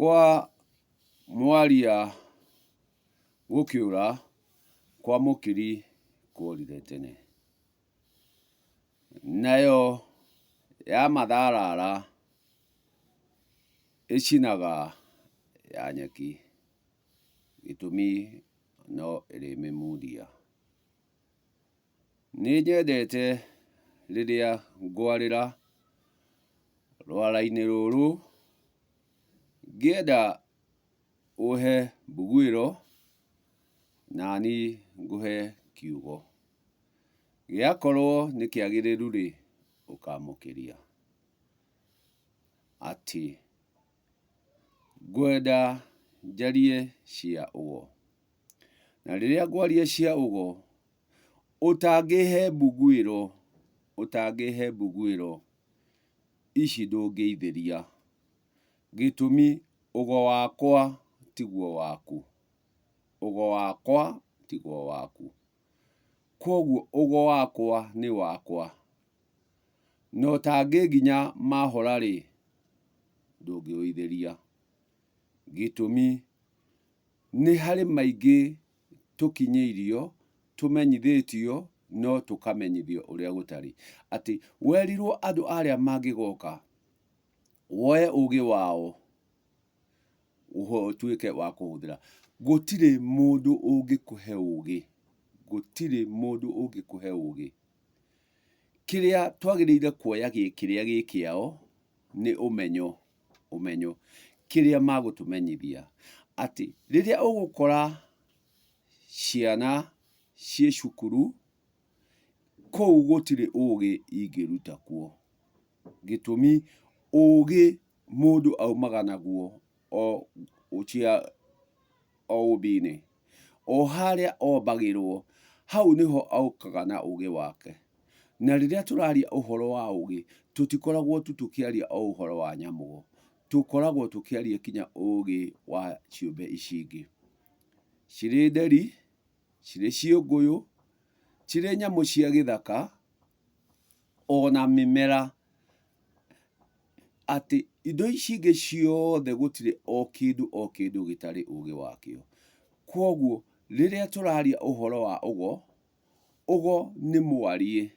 Kwa mwaria gũkĩũra, kwa mũkiri kworire tene. Nayo ya matharara ĩcinaga ya nyeki, gĩtũmi no ĩrĩmĩmundia. Nĩnyendete rĩrĩa ngwarĩra rwara-inĩ rũrũ, ngĩenda ũhe mbuguĩro nani ngũhe kiugo. Gĩakorwo nĩ kĩagĩrĩru-rĩ, ũkamũkĩria. Atĩ ngwenda njarie cia ũgo. Na rĩrĩa ngwaria cia ũgo, ũtangĩhe mbuguĩro, ũtangĩhe mbuguĩro, ici ndũngĩithĩria. Gĩtũmi ũgo wakwa tiguo waku, ũgo wakwa tiguo waku. Kwoguo ũgo wakwa nĩ wakwa, na ũtangĩnginya mahora-rĩ, ndũngĩũithĩria. Gĩtũmi nĩ harĩ maingĩ tũkinyĩirio, tũmenyithĩtio, no tũkamenyithio ũrĩa gũtarĩ. Atĩ werirwo andũ arĩa mangĩgoka, woe ũgĩ wao, ũtuĩke wa kũhũthĩra. Gũtirĩ mũndũ ũngĩkũhe ũgĩ, gũtirĩ mũndũ ũngĩkũhe ũgĩ. Kĩrĩa twagĩrĩire kuoya kĩrĩa gĩ kĩao nĩ ũmenyo, ũmenyo. Kĩrĩa magũtũmenyithia atĩ rĩrĩa ũgũkora ciana ciĩ cukuru, kũu gũtirĩ ũgĩ ingĩruta kuo. Gĩtũmi, ũgĩ mũndũ aumaga naguo o ũmbi-inĩ. O harĩa ombagĩrwo, hau nĩho okaga na ũgĩ wake. Na rĩrĩa tũraria ũhoro wa ũgĩ, tũtikoragwo tu tũkĩaria o ũhoro wa nyamũ, tũkoragwo tũkĩaria nginya ũgĩ wa ciũmbe ici ingĩ. Cirĩ nderi, cirĩ ciũngũyũ, cirĩ nyamũ cia gĩthaka, ona mĩmera. Atĩ indo ici ingĩ ciothe gũtirĩ o kĩndũ o kĩndũ gĩtarĩ ũgĩ wakĩo. Kwoguo rĩrĩa tũraria ũhoro wa ũgo, ũgo nĩ mwariĩ,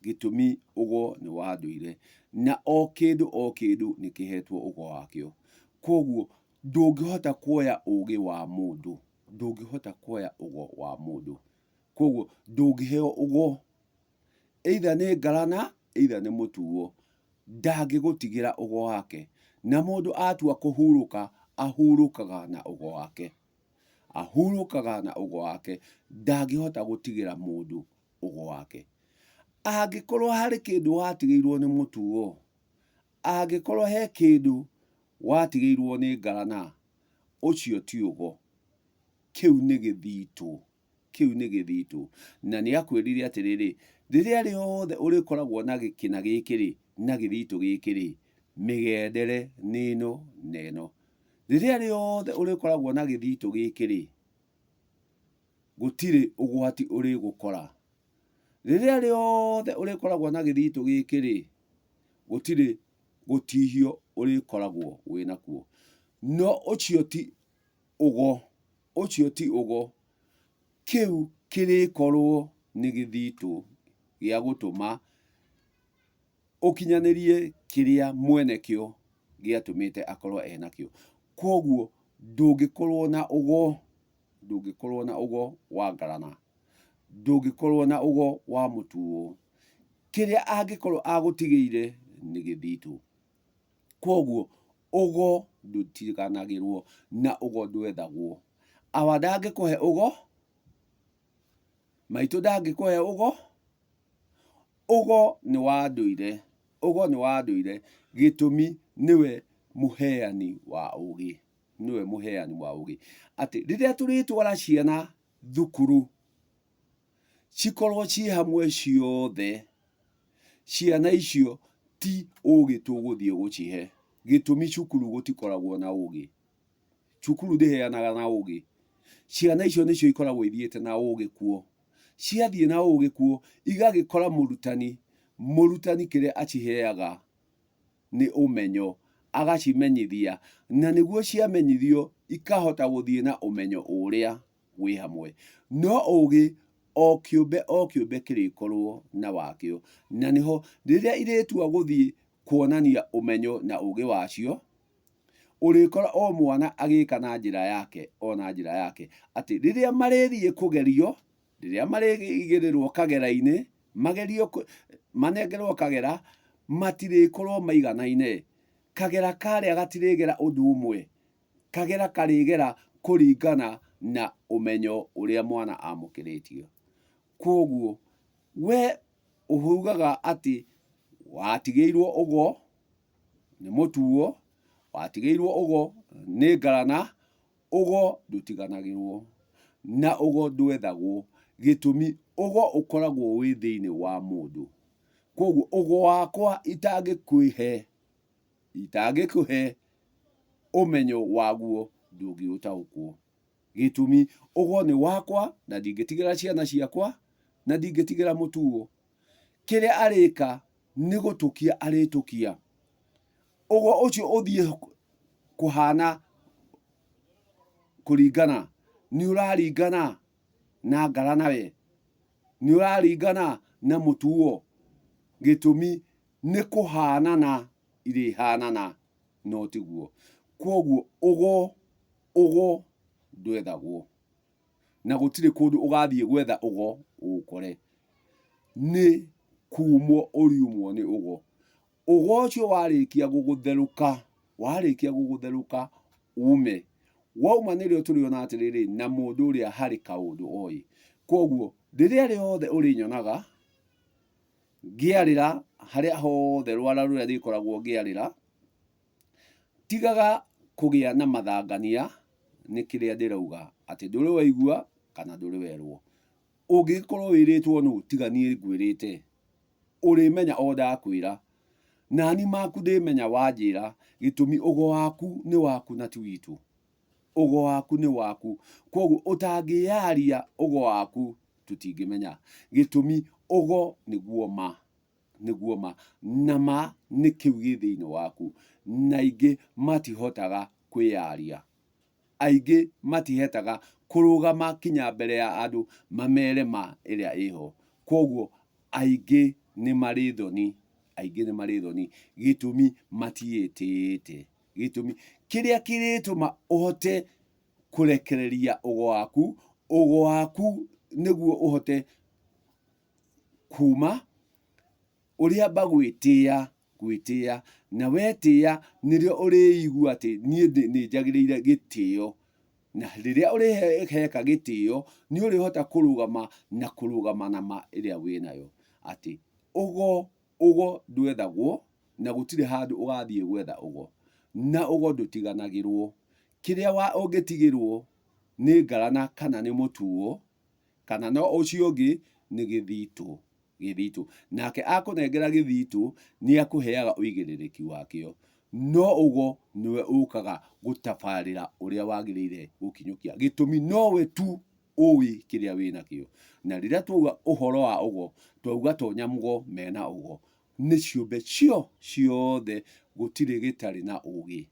gĩtũmi ũgo nĩ wa ndũire, na o kĩndũ o kĩndũ nĩ kĩhetwo ũgo wakĩo. Kwoguo ndũngĩhota kuoya ũgĩ wa mũndũ, ndũngĩhota kuoya ũgo wa mũndũ. Kwoguo ndũngĩheo ũgo, either nĩ ngarana, either nĩ mũtuo, ndangĩgũtigĩra ũgo wake. Na mũndũ atua kũhurũka, ahurũkaga na ũgo wake. Ahurũkaga na ũgo wake, ndangĩhota gũtigĩra mũndũ ũgo wake. Angĩkorwo harĩ kĩndũ watigĩirwo nĩ mũtuo, angĩkorwo he kĩndũ watigĩirwo nĩ ngarana, ũcio ti ũgo, kĩu nĩ gĩthitũ. Kĩu nĩ gĩthitũ. Na nĩ akwĩrire atĩrĩrĩ, rĩrĩa rĩothe ũrĩkoragwo na kĩna gĩkĩ-rĩ, na gĩthitũ gĩkĩ-rĩ, mĩgendere nĩ ĩno na ĩno. Rĩrĩa rĩothe ũrĩkoragwo na gĩthitũ gĩkĩ-rĩ, gũtirĩ ũgwati ũrĩgũkora. Rĩrĩa rĩothe ũrĩkoragwo na gĩthitũ gĩkĩ-rĩ, gũtirĩ gũtihio ũrĩkoragwo wĩ nakuo. No ũcio ti ũgo, ũcio ti ũgo, kĩu kĩrĩkorwo nĩ gĩthitũ gĩa gũtũma ũkinyanĩrie kĩrĩa mwene kĩo gĩatũmĩte akorwo enakĩo. Kwoguo ndũngĩkorwo na ũgo, ndũngĩkorwo na ũgo wa ngarana, ndũngĩkorwo na ũgo wa mũtuo. Kĩrĩa angĩkorwo agũtigĩire nĩ gĩthitũ. Kwoguo ũgo ndũtiganagĩrwo na ũgo ndwethagwo. Awa ndangĩkũhe ũgo, maitũ ndangĩkũhe ũgo, ũgo nĩ wa ndũire, ũgo nĩ wa ndũire gĩtũmi nĩwe mũheani wa ũgĩ, nĩwe mũheani wa ũgĩ. Atĩ rĩrĩa tũrĩtwara ciana thukuru, cikorwo ciĩ hamwe ciothe, ciana icio ti ũgĩ tũgũthiĩ gũcihe, gĩtũmi cukuru gũtikoragwo na ũgĩ. Cukuru ndĩheanaga na ũgĩ. Ciana icio nĩcio ikoragwo ithiĩte na ũgĩ kuo. Ciathiĩ na ũgĩ kuo, igagĩkora mũrutani, mũrutani kĩrĩa aciheaga nĩ ũmenyo. Agacimenyithia, na nĩguo ciamenyithio ikahota gũthiĩ na ũmenyo ũrĩa wĩ hamwe. No ũgĩ, o kĩũmbe o kĩũmbe kĩrĩkorwo na wakĩo, na nĩho rĩrĩa irĩtua gũthiĩ kuonania ũmenyo na ũgĩ wacio, ũrĩkora o mwana agĩka na njĩra yake o na njĩra yake, atĩ rĩrĩa marĩthiĩ kũgerio, rĩrĩa marĩigĩrĩrwo kagera-inĩ, magerio manengerwo kagera, matirĩkorwo maiganaine. Kagera karĩa gatirĩgera ũndũ ũmwe, kagera karĩgera kũringana na ũmenyo ũrĩa mwana amũkĩrĩtio. Kwoguo we ugaga atĩ watigĩirwo ũgo nĩ mũtuo, watigĩirwo ũgo nĩ ngarana, ũgo ndũtiganagĩrwo na ũgo ndwethagwo. Gĩtũmi ũgo ũkoragwo wĩ thĩinĩ wa mũndũ. Kwoguo ũgo wakwa itangĩkũhe, itangĩkũhe ũmenyo waguo ndũngĩũtaũkwo. Gĩtũmi ũgo nĩ wakwa na ndingĩtigĩra ciana ciakwa na ndingĩtigĩra mũtuo. Kĩrĩa arĩka nĩ gũtũkia arĩtũkia. Ũgo ũcio ũthiĩ kũhana kũringana, nĩ ũraringana na ngarana we, nĩ ũraringana na mũtuo. Gĩtũmi nĩ kũhanana irĩhanana no tiguo. Kwoguo ũgo, ũgo ndwethagwo. Na gũtirĩ kũndũ ũgathiĩ gwetha ũgo ũũkore. Nĩ kumwo ũriumwo nĩ ũgo. Ũgo ũcio warĩkia gũgũtherũka, warĩkia gũgũtherũka ume. Wauma nĩrĩo tũrĩona atĩrĩrĩ, na mũndũ ũrĩa harĩ kaũndũ oĩ. Kwoguo rĩrĩa rĩothe ũrĩnyonaga ngĩarĩra harĩa hothe rwara rũrĩa ndĩkoragwo ngĩarĩra, Tigaga kũgĩa na mathangania nĩ kĩrĩa ndĩrauga atĩ ndũrĩ waigua kana ndũrĩ werwo. Ũngĩgĩkorwo wĩrĩtwo nũ tiga niĩ ngwĩrĩte? Ũrĩmenya o ndakwĩra. Nani maku ndĩmenya wanjĩra, gĩtũmi ũgo waku nĩ waku na ti witũ. Ũgo waku nĩ waku. Kwoguo ũtangĩyaria ũgo waku tũtingĩmenya. Gĩtũmi ũgo nĩguo ma. Nĩguo ma. Na ma nĩ kĩu gĩ thĩinĩ waku. Na aingĩ matihotaga kwĩyaria. Aingĩ matihetaga kũrũgama kinya mbere ya andũ mamere ma ĩrĩa ĩho. Kwoguo aingĩ nĩ marĩ thoni. Aingĩ nĩ marĩ thoni. Gĩtũmi matiĩtĩĩte. Gĩtũmi kĩrĩa kĩrĩtũma ũhote kũrekereria ũgo waku, ũgo waku nĩguo ũhote kuma ũrĩamba gwĩtĩa, gwĩtĩa, na wetĩa nĩrĩo ũrĩigua atĩ niĩ nĩ njagĩrĩire gĩtĩo. Na rĩrĩa ũrĩheka gĩtĩo, nĩ ũrĩhota kũrũgama na kũrũgama na ma ĩrĩa wĩnayo. Atĩ ũgo, ũgo ndwethagwo na gũtirĩ handũ ũgathiĩ gwetha ũgo. Na ũgo ndũtiganagĩrwo. Kĩrĩa ũngĩtigĩrwo nĩ ngarana kana nĩ mũtuo, kana no ũcio ũngĩ nĩ gĩthitũ, gĩthitũ. Nake akũnengera gĩthitũ, nĩ akũheaga ũigĩrĩrĩki wakĩo. No ũgo nĩwe ũkaga gũtabarĩra ũrĩa wagĩrĩire gũkinyũkia. Gĩtũmi nowe tu ũĩ kĩrĩa wĩnakĩo. Na rĩrĩa twauga ũhoro wa ũgo, twauga to nyamũgo mena ũgo. Nĩ ciũmbe cio ciothe gũtirĩ gĩtarĩ na ũgĩ.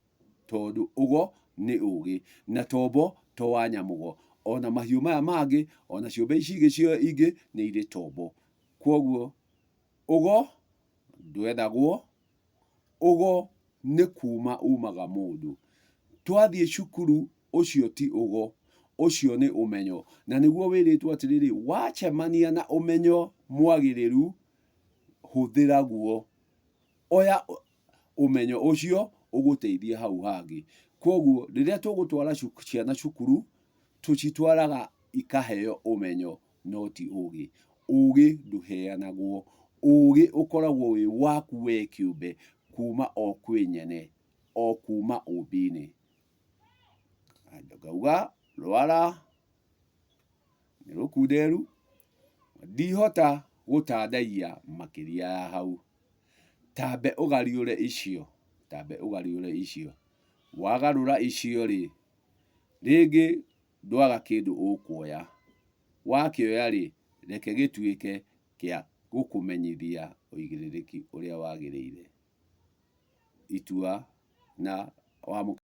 Tondũ ũgo nĩ ũgĩ, na tombo to wa nyamũgo. Ona mahiũ maya mangĩ, ona ciũmbe ici ingĩ cio ingĩ nĩ irĩ tombo. Kwoguo ũgo ndwethagwo, ũgo nĩ kuma umaga mũndũ. Twathiĩ cukuru ũcio ti ũgo, ũcio nĩ ũmenyo. Na nĩguo wĩrĩtwo atĩrĩrĩ, wacemania na ũmenyo mwagĩrĩru, hũthĩra guo. Oya ũmenyo ũcio ũgũteithie hau hangĩ. Kwoguo rĩrĩa tũgũtwara ciana cukuru, tũcitwaraga ikaheo ũmenyo no ti ũgĩ. Ũgĩ ndũheanagwo, ũgĩ ũkoragwo wĩ waku we kĩũmbe kuma o kwĩ nyene, o kuma ũmbi-inĩ. Ngauga rwara nĩ rũkunderu, ndihota gũtandaiya makĩria ya hau. Tambe ũgariũre icio, tambe ũgariũre icio. Wagarũra icio rĩ, rĩngĩ ndwaga kĩndũ ũkuoya. Wakĩoya rĩ, reke gĩtuĩke kĩa gũkũmenyithia ũigĩrĩrĩki ũrĩa wagĩrĩire. Itua Na wamũkĩra.